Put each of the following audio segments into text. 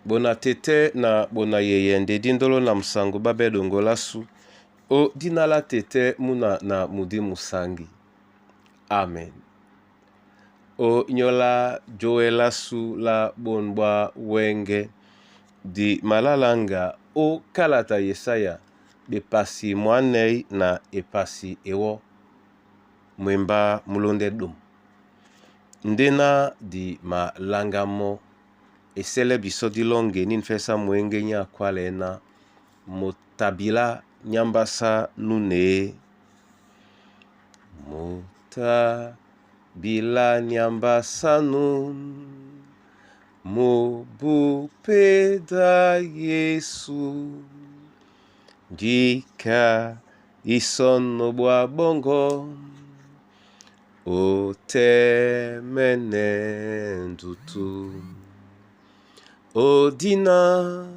Bona tɛ́tɛ́ na bona yeye nde dindolo na musangu babe dongolasu o dina la tɛtɛ muna na mudi musangi. Amen. O nyola joelasu la bon bwa wenge di malalanga o kalata Yesaya bepasi mwanei na epasi ewɔ mwemba mulonde dum. Ndena di malanga mɔ esele biso dilonge ninfesa mwenge nya kwalena motabila nyambasa nune. Motabila nyambasa nun mubupeda Yesu ndika isono bwa bongo otemene ndutu. Odina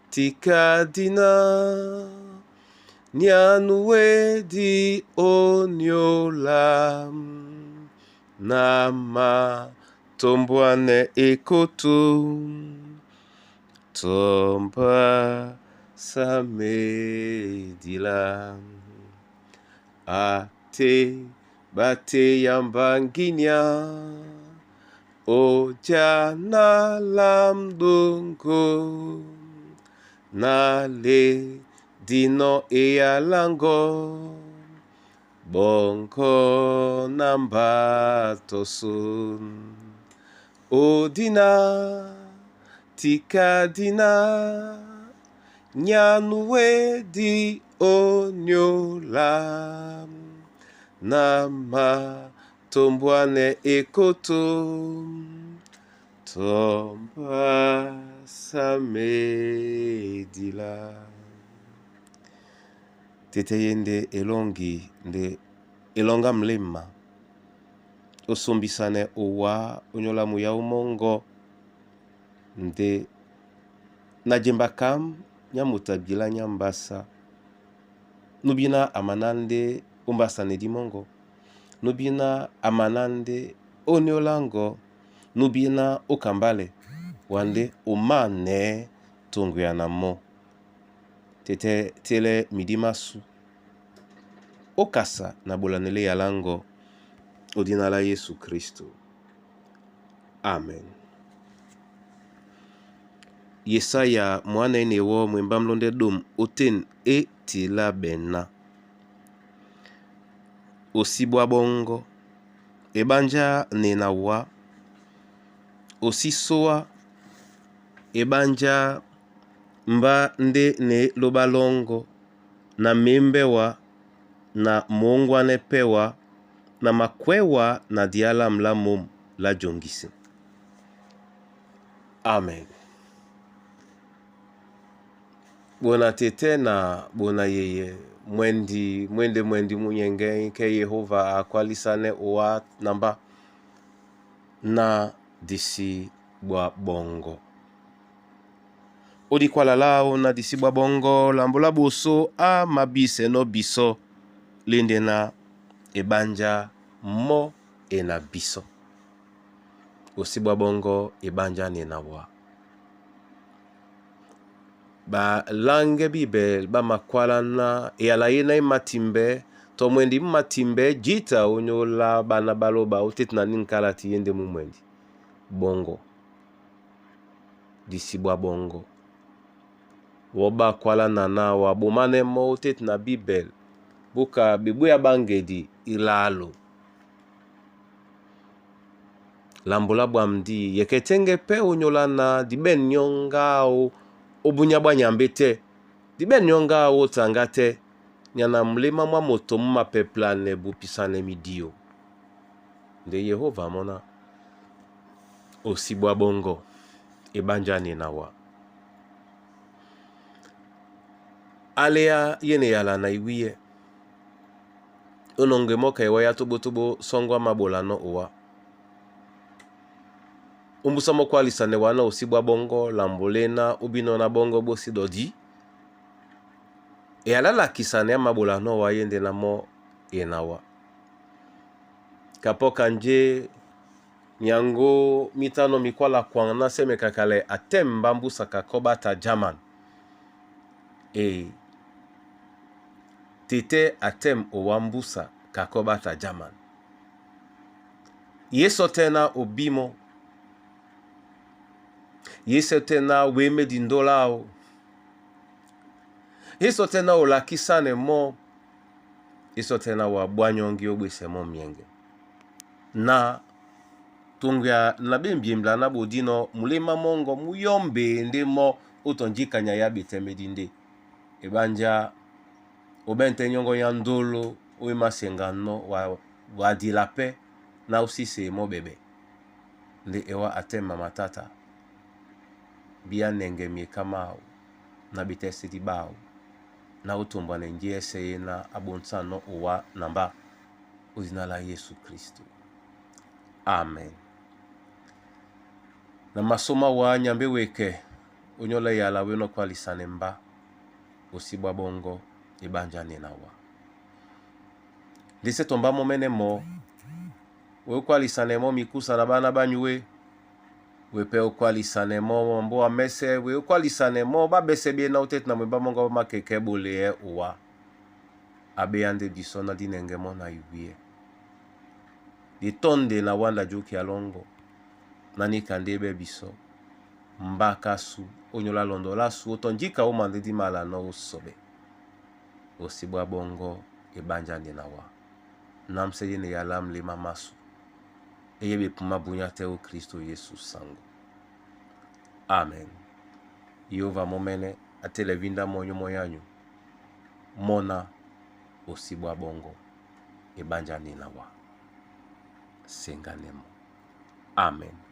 tika dina nyanuedi onyola na matombwane ekoto tomba samedila ate bate yambanginya ojana lamdongo nale dino eyalango bongo nambatoso odina tika dina nyanue di onyola na matombwane ekoto tomba samedila tete ye nde elongi nde elonga mlema osombisane owa onyola muya umongo nde na djemba kam nya motabila nya mbasa nubina amana nde ombasane dimongo nubina amana nde onyolango nubina okambale wande omane tongo na mo tete tele midi masu okasa na bolanele yalango odina la Yesu Kristo. Amen. Yesaya mwana ene wo mwemba mlonde dom oten e tila bena. Osibwa bongo ebanja nena wa osisoa ebanja mba nde ne lobalongo na membewa na mongwane pewa na makwewa na diala mla mom la jongise. Amen. Bona tete na bona yeye mwendi mwende mwendi munyenge ke Yehova akwalisane owa namba na disi bwa bongo. Odikwala lao na disi bwa bongo lambola boso a mabise no biso lende na ebanja mo e na biso. Osibwa bongo ebanja ne na wa. Balange Bibel bamakwalana eyala ye na ematimbe to mwendi matimbe jita onyola bana baloba otete na ninkala ti yende mu mwendi bongo disibwa bongo wobakwala nana wa bomane mo otete na Bibel buka bebuya bangedi ilalo lambola bwamdi yeketenge pe onyola na diben nyonga o obunya bwa nyambe te diben nyonga o tanga te nyana mlema mwa moto mumapeplane bupisane midio nde Yehova mona osibwa bongo ebanjani na wa alea yene yala na iwiye ononge moka ewa ya tobotobo songwa mabolano owa ombusa moko alisane wana osibwa bongo lambolena obino na bongo bosi dodi eyalalakisane ya mabolano wa yende na mo enawa kapoka nje Myango mitano mikwala kwang na seme kakale atem bambusa kakobata jaman. E tete atem owa mbusa kakobata jaman. Yeso tena obimo. Yeso tena weme dindolao. Yeso tena olakisane mo. Yeso tena wa bwanyongi obwese mo mienge. Na tongya na bembiembla na bodino mulema mongo muyombe nde mo otonjikanya ya betemedi nde. Ebanja obente nyongo ya ndolo oyo masenga no wa wadila pe na osise mo bebe. Nde ewa atema matata bia nenge miekama na bitese di bao na otombwa na nji ese ye na abonsa no owa namba ozina la Yesu Kristo. Amen. Na masoma wa nyambe weke onyola yala weno kwalisane mba osibwa bongo ebanjane na wa. Ndise tomba momene mo wekwalisane mo mikusa na bana banyue wepe okwalisane mo mbo amese we okwalisane mo babese bie na otete na mweba mongo makeke bole owa abe ande biso na dinenge mo na yuye ditonde na wanda juki alongo nani kande be biso mbaka su onyola londola su otonjika omande di mala no osobe osibwa bongo ebanjane na wa namse yene yala mlema masu eyebe puma bunya te o Kristo Yesu sango. Amen. Yehova momene atele vinda monyo moyanyu mona osibwa bongo ebanjane na wa senganemo. Amen.